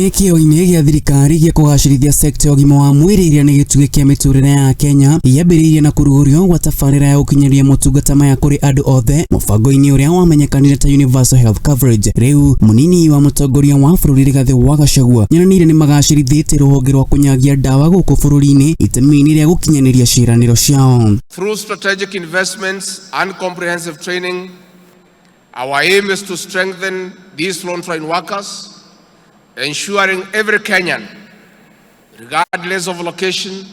Kĩo-inĩ gĩa thirikari gĩa kũgacĩrithia sekta ya ũgima wa mwĩrĩ ĩrĩa nĩ gĩtugĩ kĩa mĩtũrĩre ya Kenya yambĩrĩirie na kũrugũrio gwa tabarĩra ya gũkinyĩria motungata maya kũrĩ andũ othe mũbango-inĩ ũrĩa wamenyekanire ta Universal Health Coverage. Rĩu mũnini wa mũtongoria wa bũrũri Rigathĩ wa Gachagua nĩonanĩirie nĩ magacĩrithĩtie rũhonge rwa kũnyagia ndawa gũkũ bũrũri-inĩ itemi-inĩ rĩa gũkinyanĩria ciĩranĩro ciao. Through strategic investments and comprehensive training, our aim is to strengthen these frontline workers, ensuring every Kenyan, regardless of location,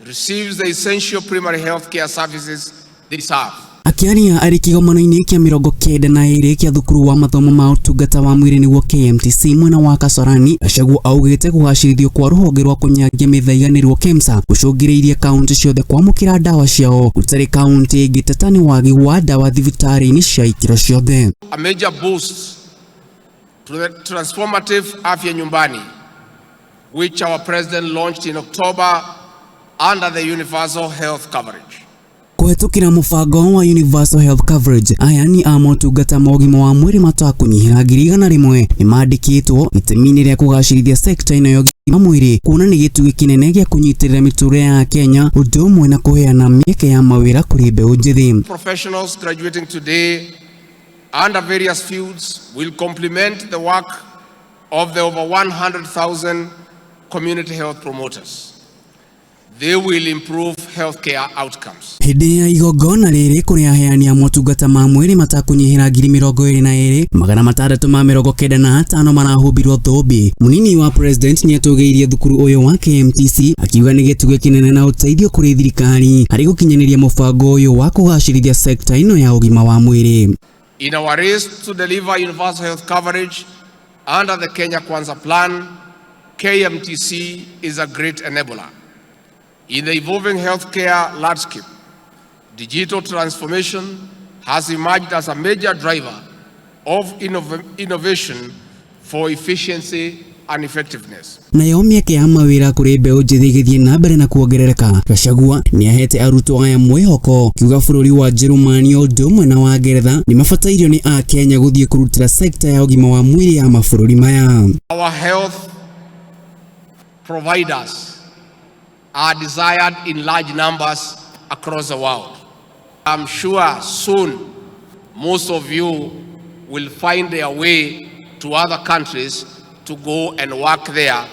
receives the essential primary health care services they deserve. Akĩaria arĩ kĩgomano-inĩ kĩa 92 kĩa thukuru wa mathomo ma ũtungata wa mwĩrĩ nĩguo KMTC mwena wa Kasarani, Gachagua augĩte kũgacĩrithio kwa rũhonge rwa kũnyagia mĩthaiga nĩruo KEMSA gũcũngĩrĩirie kaunti ciothe kwamũkĩra ndawa ciao gũtarĩ kaunti ĩngĩteta nĩ wagi wa ndawa thibitarĩ-inĩ cia ikĩro ciothe. A major boost to the transformative Afya Nyumbani, which our president launched in October under the Universal Health Coverage. Kũhetũkĩra mũbango wa Universal Health Coverage, aya ni a motungata ma ũgima wa mwĩrĩ matakũnyihĩra 100,000 nĩ mandĩkĩtwo itemi-inĩ rĩa kũgacĩrithia sekta ĩno ya ũgima wa mwĩrĩ kuona nĩ gĩtugĩ kĩnene gĩa kũnyitĩrĩra mĩtũrĩre ya Kenya ũndũ ũmwe na kũheana mĩeke ya mawĩra kũrĩ mbeũ njĩthĩ. Professionals graduating today under various fields will complement the work of the over 100,000 community health promoters. They will improve healthcare outcomes. Hĩndĩ ya igongona rĩrĩ kũrĩ aheani a motungata ma mwĩrĩ matakũnyihĩra 22,695 marahumbirwo thũmbĩ. Mũnini wa president nĩatũgĩirie thukuru ũyũ wa KMTC akiuga nĩ gĩtugĩ kĩnene na ũteithio kũrĩ thirikari harĩ gũkinyanĩria mũbango ũyũ wa kũgacĩrithia sekta ĩno ya ũgima wa mwĩrĩ. In our race to deliver universal health coverage under the Kenya Kwanza Plan, KMTC is a great enabler. In the evolving healthcare landscape, digital transformation has emerged as a major driver of innovation for efficiency and effectiveness. Nayo mĩeke ya mawĩra kũrĩ mbeũ njĩthĩ ĩgĩthiĩ na mbere na kuongerereka, Gachagua nĩahete arutwo aya mwĩhoko kiuga bũrũri wa Njĩrĩmani o ũndũ ũmwe na wa Ngeretha nĩmabatairio nĩ akenya gũthiĩ kũrutĩra sekta ya ũgima wa mwĩrĩ ya mabũrũri maya. Our health providers are desired in large numbers across the world. I'm sure soon most of you will find their way to other countries to go and work there.